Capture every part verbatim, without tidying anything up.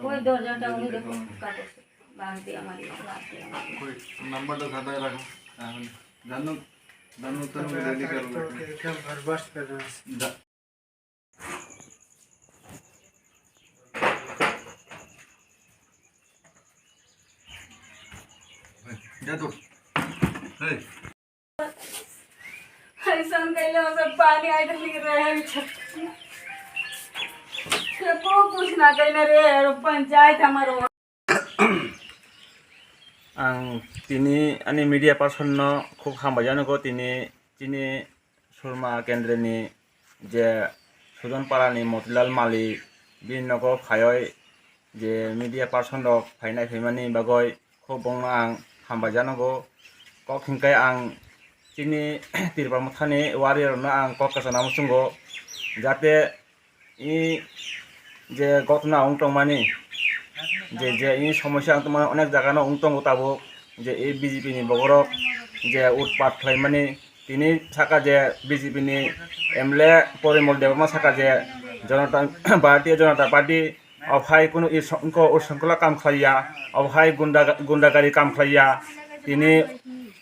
ওই দরজাটা উনি দেখো, কাটো। ভাঙতে আমার এই, ভাঙতে আমার। ওই নাম্বারটা খাতায় রাখো। তাহলে জানো, জানো তো আমি রেডি করে রাখো। যা তো। এই। ऐसा कइले मतलब पानी आए तो नहीं रहे। ये को कुछ ना कइले रे, पंचायत हमारो। Ang tini ani media person no khub hambai jano go, tini chini Surma Kendra ni je Sujon Para ni Motilal Mali bini nogo phaioi je media person rok phainai phaimani bagoi khub bongno ang hambai jano go. Kok hingkai ang chini Tipra Motha ni warrior rok no ang kok kwchana muchungo, jate I je gotna wng tongmani, je, je i somosya wng tongmani, onek jaga no wng tongo tabuk, je i B J P ni bokorok je utpat khlaimani, tini saka je B J P ni M L A Porimol Debbarma saka je Janata, Bharatiya Janata Party, obo hai kunu i songko, o songkola kam khlaiya, obo hai gunda, gundagari kam khlaiya, tini,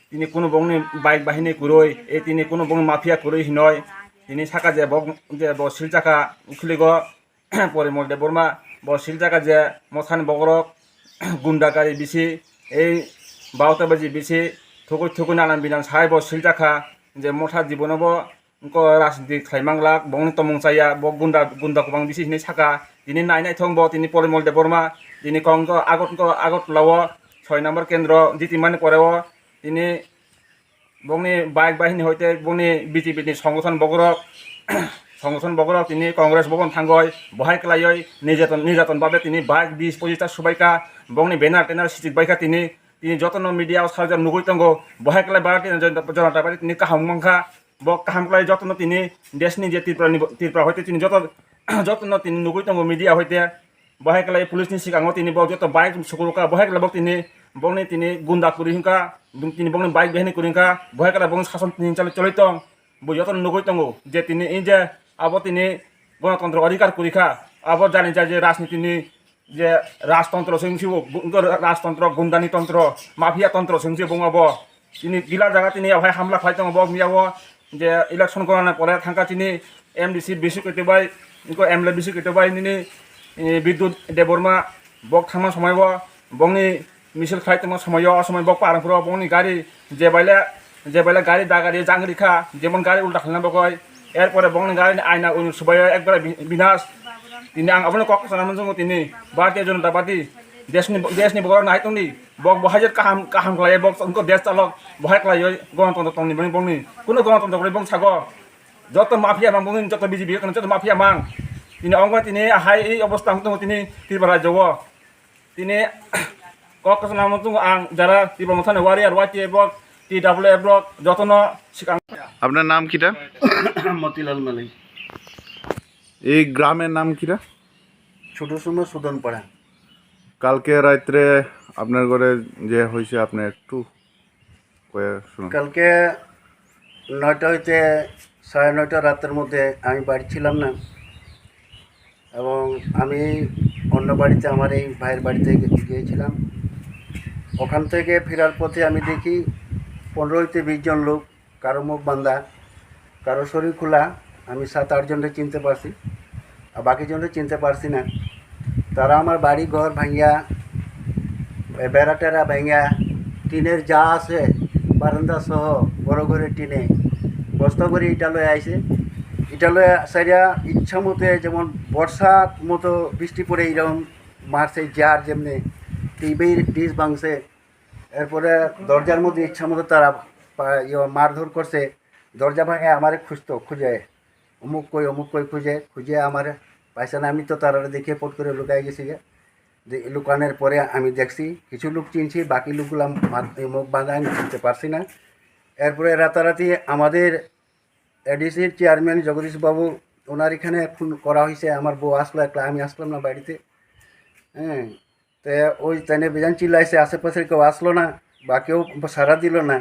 tini kunu bongni bike bahini kwrwi, e tini kunu bongni mafia kwrwi hinoi, tini saka je bo, je bo silchakha ukhiligo Porimol Debbarma, bo silchakha je mothani bokorok gunda gari bisi, ei bauta baji bisi, thukui thukui nanan binan sai bo silchakha je motha jibono bo wngko rajniti khlai manglak, bongni tomung chaya, bo gunda, gunda kwbang bisi hinui saka, tini nai naithok bo tini Porimol Debbarma, tini kongko Agot-, Agartala o soi number kendro jitimani pore o tini Bongni bike bahini hoite bongni B J P ni songgothon bokorok, songgothon bokorok tini Congress bokon thangoi, bohai kwlaioi nirjaton, nirjaton babe tini bike bis pochista subaikha, bongni banner tenar sichik baikha tini, tini jotono media o sarjak nugui tongo, bohai kwlai Bharatiya Janata, Janata Party tini kaham wngkha, bo kaham kwlai jotono tini desni je Tripura ni, Tripura hoite tini joto, jotono tini nugui tongo media hoite, Bohai kwlai police ni sikango tini bo joto bike sukurukha, bohai kwlai bo tini bongni tini gunda kwrwi hwnkha, tini bongni bike bahini kwrwi hwnkha, bohai kwlai bongni sason tini choli choli tong, bo joto nugui tongo je tini in je abo tini gonotontro adhikar kwrwi kha, abo jani jai je rajniti ni je rajtontro se wngsi bo, rajtontro gundani tontro, mafia tontro se wngsi bo abo. Tini gila jaga tini obo hai hamla khlai tongo bo miya o je election gorana pore thangkha chini M D C bisi kwtwi bai, iko M L A bisi kwtwi bai nini, eh, Bidyut Debbarma bok thangma somoi o bongni misil khlai tongma somoi o, o somoi bok parang phuru bongni gari je baile, je baile gari da gari jang rikha, jemon gari ulta khlaina bagoi, er pore bongni gari ni aina unu subai o ekbare bi-, binas. Tini ang abono kok sana muchungo tini Bharatiya Janata Party desni, desni bokol nai tongdi. Bok bo hajar kaham, kaham khlai, bok wngkha desh chalok, bo hai khlai, gonotontro tongni bini bongni, kuno gonotontro kwrwi bong sago, joto mafia mang bongni, joto B J P kono joto mafia mang. Tini ongkha tini hai ei obostha wng tongo tini Tripura rajyo o. Tini kok kochana muchungo ang jara Tripura Mothani warrior, Y T F rok, T W F rok, jotono sikang. আপনার নাম কিটা? মতিলাল মালিক। এই গ্রামের নাম কিটা? ছোট সময় সুদনপাড়া। কালকে রাত্রে আপনার ঘরে যে হয়েছে, আপনি একটু কয়ে শুনুন। কালকে নয়টা হইতে সাড়ে নয়টা রাতের মধ্যে আমি বাড়ি ছিলাম না, এবং আমি অন্য বাড়িতে, আমার এই ভাইয়ের বাড়িতে গে-, গিয়েছিলাম। ওখান থেকে ফেরার পথে আমি দেখি পনেরো হইতে বিশ জন লোক, কারো মুখ বান্ধা, কারো শরীর খোলা, আমি সাত আট জনকে চিনতে পারছি, আর বাকি জনকে চিনতে পারছি না। তারা আমার বাড়ি ঘর ভাঙিয়া, এ, বেড়া টেরা ভাঙিয়া, টিনের যা আছে, বারান্দা সহ বড় ঘরের টিনে বস্তা করে ইটা লয়ে আইছে। ইটা লয়ে সারিয়া ইচ্ছা মতে, যেমন বর্ষার মতো বৃষ্টি পড়ে, এরকম মারছে, যার যেমনি টিভির ডিশ ভাঙছে। এরপরে দরজার মধ্যে ইচ্ছা মতো তারা পা-, ইয়ে, মারধর করছে। দরজা ভাঙে আমারে খুঁজতো, খুঁজে, অমুক কই, অমুক কই খুঁজে, খুঁজে আমারে পাইছে না। আমি তো তারারে দেখে পট করে লুকাই গেছি গে। যে লুকানোর পরে আমি দেখছি কিছু লোক চিনছি, বাকি লোকগুলা মার-, এই মুখ বাঁধা আমি চিনতে পারছি না। এরপরে রাতারাতি আমাদের এডিসির চেয়ারম্যান জগদীশ বাবু, ওনার এখানে ফোন করা হয়েছে, আমার বউ আসলো একলা, আমি আসলাম না বাড়িতে। হ্যাঁ, তো ওই তাইনে বেজান চিল্লাইছে, আশেপাশের কেউ আসলো না বা কেউ সাড়া দিল না।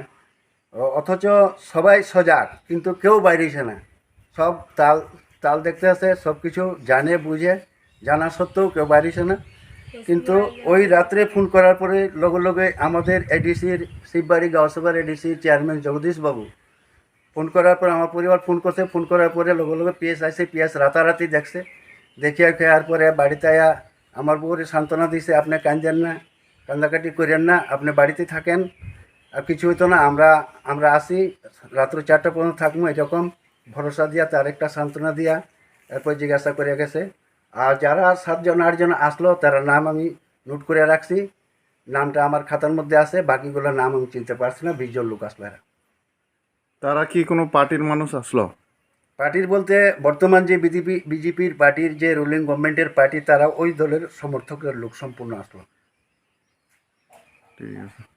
অ-, অথচ সবাই সজাগ, কিন্তু কেউ বাইরে হইছে না, সব তাল তাল দেখতে আছে, সব কিছু জানে বুঝে, জানা সত্ত্বেও কেউ বাড়িছে না। কিন্তু ওই রাত্রে ফোন করার পরে লগে লগে আমাদের এডিসির, শিববাড়ি গাঁওসভার এডিসির চেয়ারম্যান জগদীশ বাবু ফোন করার পর আমার পরিবার ফোন করছে, ফোন করার পরে লগে লগে পিএস আইছে, পিএস রাতারাতি দেখছে, দেখিয়া খেয়ার পরে বাড়িতে আয়া আমার বউরে সান্ত্বনা দিছে, "আপনি কান্দেন না, কান্দাকাটি করেন না, আপনি বাড়িতে থাকেন, আর কিছু হইতো না, আমরা আমরা আছি, রাত্র চারটা পর্যন্ত থাকবো।" এরকম ভরসা দিয়া, তার একটা সান্ত্বনা দিয়া এরপর জিজ্ঞাসা করে গেছে। আর যারা সাতজন আটজন আসলো, তারা নাম আমি নোট করে রাখছি, নামটা আমার খাতার মধ্যে আছে, বাকিগুলোর নাম আমি চিনতে পারছি না, বিশ জন লোক আসলো এরা। তারা কি কোনো পার্টির মানুষ আসলো? পার্টির বলতে বর্তমান যে বিজেপি, বিজেপির পার্টির যে রুলিং গভর্নমেন্টের পার্টি, তারা ওই দলের সমর্থকের লোক সম্পূর্ণ আসলো। ঠিক আছে।